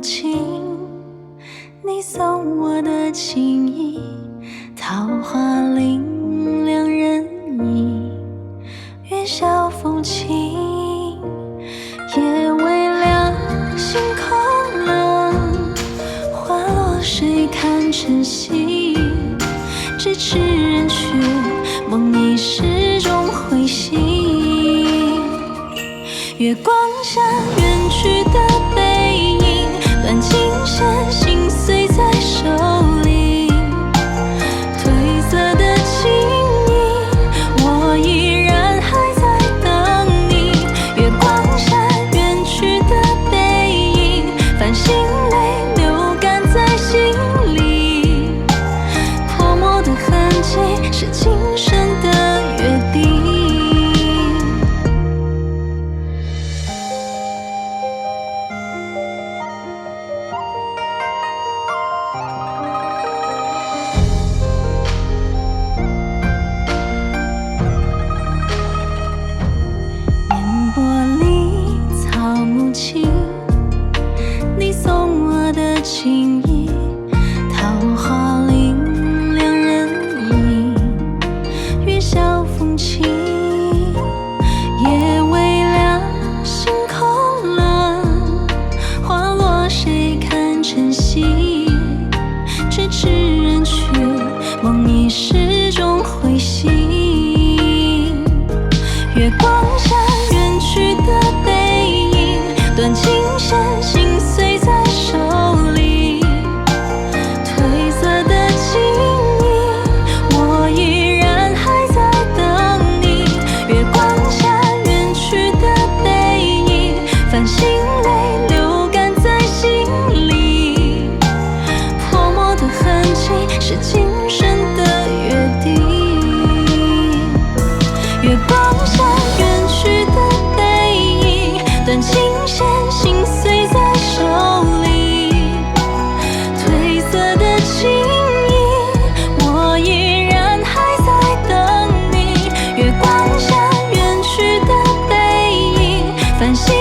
青，你送我的情意，桃花林兩人影，月笑風輕。夜微涼，心空冷，花落誰看晨曦？咫尺人去，夢一時終會醒。月光下遠去的背影，斷情線，心碎在手裡。褪色的情意，我依然還在等你。月光下遠去的背影，繁星淚流乾在心裡。潑墨的痕跡，是今生的約定。煙波裡草木青，你送我的情意，桃花林兩人影，月笑風輕。夜微涼，心空冷，花落誰看晨曦？咫尺人去，夢一時終會醒。月光下遠去的背影，斷情線，心碎在手裡。褪色的情意，我依然還在等你。月光下遠去的背影，繁星淚流乾在心裡。潑墨的痕跡，是今生的約定。月光下遠去的背影，斷情線，心碎在手裡。褪色的情意，我依然還在等你。月光下遠去的背影，繁星淚流乾在心裡。潑墨的痕跡，是今生的約定。月光下遠去的背影，斷情線，心碎在手裡。褪色的情意，我依然還在等你。月光下遠去的背影，繁星